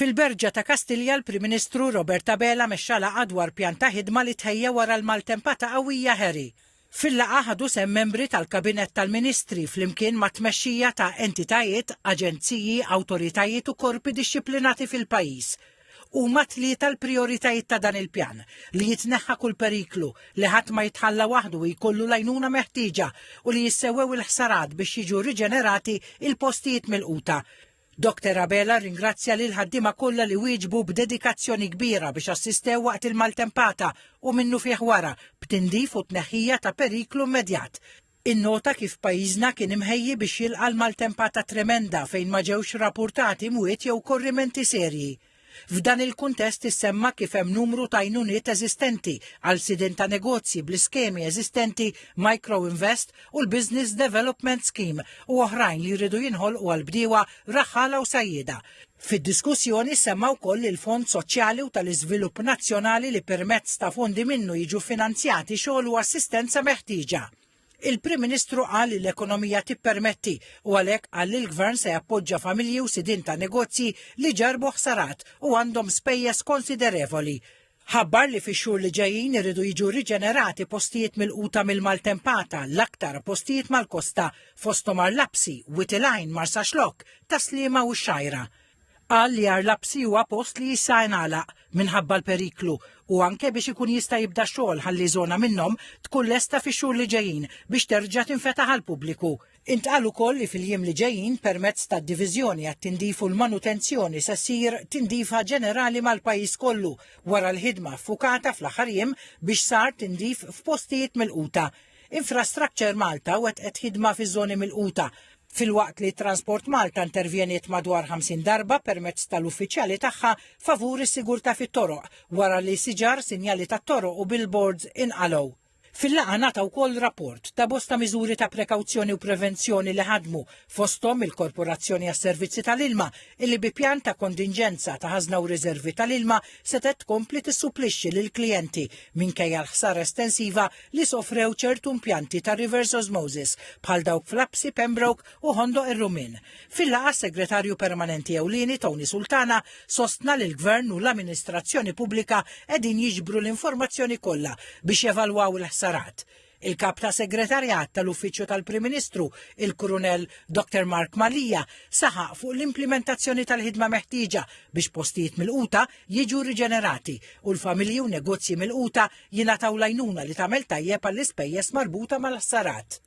Fil-Berġa ta' Kastilja l-Prim Ministru Robert Abela mexxa laqgħa dwar pjan ta' ħidma li tħejja wara l-maltempata qawwija Harry. Fil-laqgħa ħadu sehem membri tal-Kabinett tal-Ministri flimkien mat-tmexxija ta' entitajiet, aġenziji, awtoritajiet u korpi dixxiplinati fil-pajjiż. Huma tlieta l-prijoritajiet ta' dan il-pjan, li jitneħħa kull periklu, li ħadd ma jitħalla waħdu u jkollu l-għajnuna meħtieġa u li jissewwew il-ħsarat biex jiġu riġenerati il-postijiet milquta. Dr Abela rringrazzja lill-ħaddiema kollha li wieġbu b'dedikazzjoni kbira biex assistew waqt il-maltempata u minnufih wara b'tindif u tneħħija ta' periklu immedjat. Innota kif pajjiżna kien imħejji biex jilqa' l-maltempata tremenda fejn ma ġewx rapurtati mwiet jew korrimenti serji. F'dan il-kuntest issemma kif hemm numru ta' għajnuniet eżistenti għal sidien ta' negozji bl-iskemi eżistenti Micro Invest u l-Business Development Scheme u oħrajn li jridu jinħolqu għal bdiewa, raħħala u sajjieda. Fid-diskussjoni ssemma wkoll il-Fond Soċjali u tal-Iżvilupp Nazzjonali li permezz ta' fondi minnu jiġu finanzjati xogħol u assistenza meħtieġa. Il-Prim Ministru qal li l-ekonomija tippermetti u għalhekk qal li l-Gvern se jappoġġa familji u sidien ta' negozji li ġarrbu ħsarat u għandhom spejjeż konsiderevoli. Ħabbar li fix-xhur li ġejjin iridu jiġu riġenerati postijiet milquta mill-maltempata, l-aktar postijiet mal-kosta, fosthom Għar Lapsi, Wied il-Għajn, Marsaxlokk, Tas-Sliema u x-Xgħajra. Qal li Għar Lapsi huwa post li issa ingħalaq minħabba l-periklu u anke biex ikun jista' jibda x-xogħol ħalli żona minnhom tkun lesta fix-xhur li ġejjin biex terġa' tinfetaħ għall-pubbliku. Intqal ukoll li fil-jiem li ġejjin permezz tad-Diviżjoni għat-Tindif u l-Manutenzjoni se ssir tindifa ġenerali mal-pajjiż kollu wara l-ħidma ffukata fl-aħħar jiem biex sar tindif f'postijiet milquta. Infrastructure Malta wettqet ħidma fiż-żoni milquta, filwaqt li Transport Malta intervjeniet madwar 50 darba permezz tal-uffiċjali tagħha favur is-sigurtà fit-toroq wara li siġar, sinjali tat-toroq u billboards inqalgħu. Fil-laqgħa ngħata wkoll rapport ta' bosta miżuri ta' prekawzjoni u prevenzjoni li ħadmu, fosthom il-Korporazzjoni għas-Servizzi tal-Ilma illi bi pjan ta' kontinġenza ta' ħażna u riservi tal-ilma setgħet tkompli tissupplixxi lill-klijenti minkejja l-ħsara estensiva li sofrew ċertu impjanti ta' reverse osmosis bħal dawk f'Lapsi, Pembroke u Ħondoq ir-Rummien. Fil-laqgħa s-Segretarju Permanenti Ewlieni Tony Sultana sostna li l-Gvern u l-amministrazzjoni pubblika qegħdin jiġbru l-informazzjoni kollha biex jevalwaw il-ħsarat. Il-Kap ta' Segretarjat tal-Uffiċċju tal-Prim Ministru, il-Kurunell Dr. Mark Mallia, saħaq fuq l-implimentazzjoni tal-ħidma meħtieġa biex postijiet milquta jiġu riġenerati u l-familji u negozji milquta jingħataw l-għajnuna li tagħmel tajjeb għall-ispejjeż marbuta mal-ħsarat.